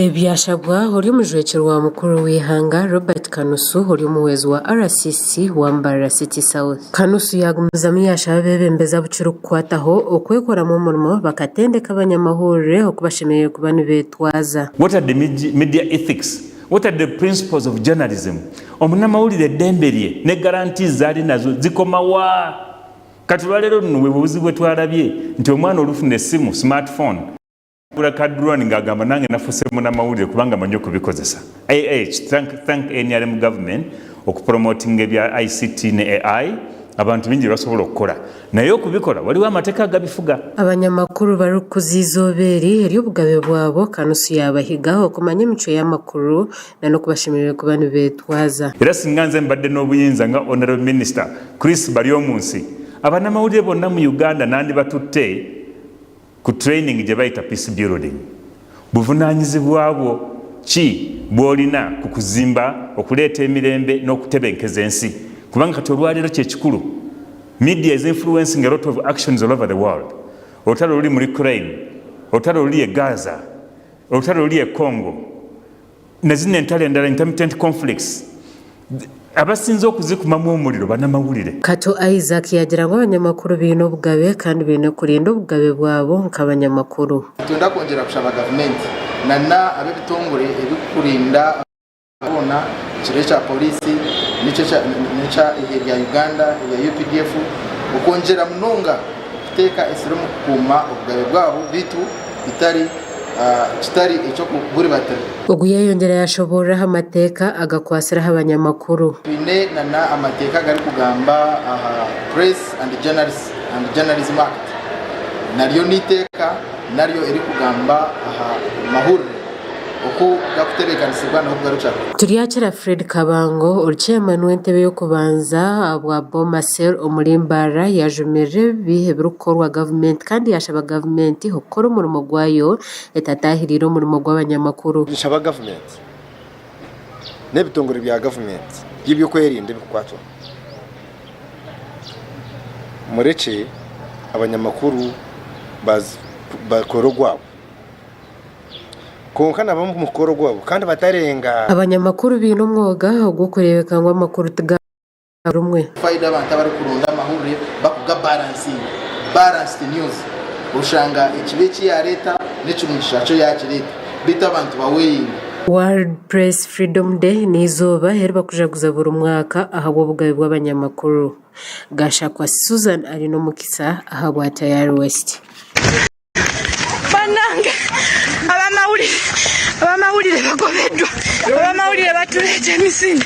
Ebi byashabwa ori omujwekyerwa mukuru w'eihanga Robert Kanusu ori omuhwezi wa RCC wa Mbarara City South. Kanusu yaagumizamu yaashaba abeebembezi abu kirikukwataho okwekoramu omurimo bakatendeka abanyamahurire oku bashemereire kuba nibeetwaza. What are the media ethics? What are the principles of journalism? Omunamawulire eddembe lye ne guarantees zali nazo zikoma wa? Kati olwaleero luno bwe bubuzibu bwe twarabye nti omwana olufuna essimu, smart phone, agura ka drone nga agamba nange nafuse munamawulire kubanga manyi okubikozesa. AH, thank, thank nrm government okupromotinga ebya ICT ne AI abantu bingi byebasobola okukola naye okubikola waliwo amateeka agabifuga. Abanyamakuru barikukuza eizooba eri ery'obugabe bwabo, Kanusu yaabahiga okumanya emicwe y'amakuru na n'oku bashemereire kuba nibeetwaza. Era singa nze mbadde n'obuyinza nga Honourable Minister Chris Baryomunsi, abanamawulire bonna mu Uganda nandibatutte ku training gyebayita peace building. Buvunanyizibwa bwo ki bwolina ku kuzimba, okuleeta emirembe n'okutebenkeza ensi? Kubanga kati olwaleero kyekikulu, media is influencing a lot of actions all over the world. Olutalo oluli mu Ukraine, olutalo oluli e Gaza, olutalo oluli e Congo, na zino entalo endala intermittent conflicts abasinze okuzikumamu omuriro banamawulire. Kato Isaac yaagira ngu abanyamakuru baine obugabe kandi baine kurinda obugabe bwabo nk'abanyamakuru. Nitwenda kwongyera kushaba gavumenti na n'ab'ebitongore ebirikurinda boona ekiro ekya Pooriisi n'ekya eihe rya Uganda erya UPDF okwongyera munonga kuteeka esira omu kukuuma obugabe bwabo beitu bitari kitari eky'okuburibatira. Ogu yayongyera yashoboorora aha mateeka agakwatsire aha banyamakuru. Twine na amateeka agarikugamba aha Press and Journalism Act naryo n'eiteeka naryo eririkugamba aha mahurire oku garikutebeekanisibwa n'oku garikucapwa. Turyakira Fred Kabango ori chairman w'entebe y'okubanza ahabwa Boma Cell omuri Mbarara yajumirira ebibi ebirikukorwa gavumenti kandi yashaba gavumenti okukora omurimo gwayo etatahiriire omurimo gw'abanyamakuru. Nshaba gavumenti n'ebitongore bya gavumenti by'ebyokwerinda ebikukwatwaho murekye abanyamakuru bakore ogwabo. Kwonka nabo omu mukoro gwabo kandi batarenga. Abanyamakuru baine omwoga ogw'okureebeka ngu amakuru ti ga rumwe. Faida abantu abarikuronda amahurire bakuga balansinga, balanced news, oshanga ekibi eki yareeta n'ekirungi kyakyo yakireeta beitu abantu baweyinga. World Press Freedom Day n'eizooba eri barikujaguza buri mwaka ahabw'obugabe bw'abanyamakuru. Gashakwa Susan Arinomukisa ahabwa Tayari West. Banange abamawulire abamawulire bagobeddwa abamawulire batuleeta emisinde.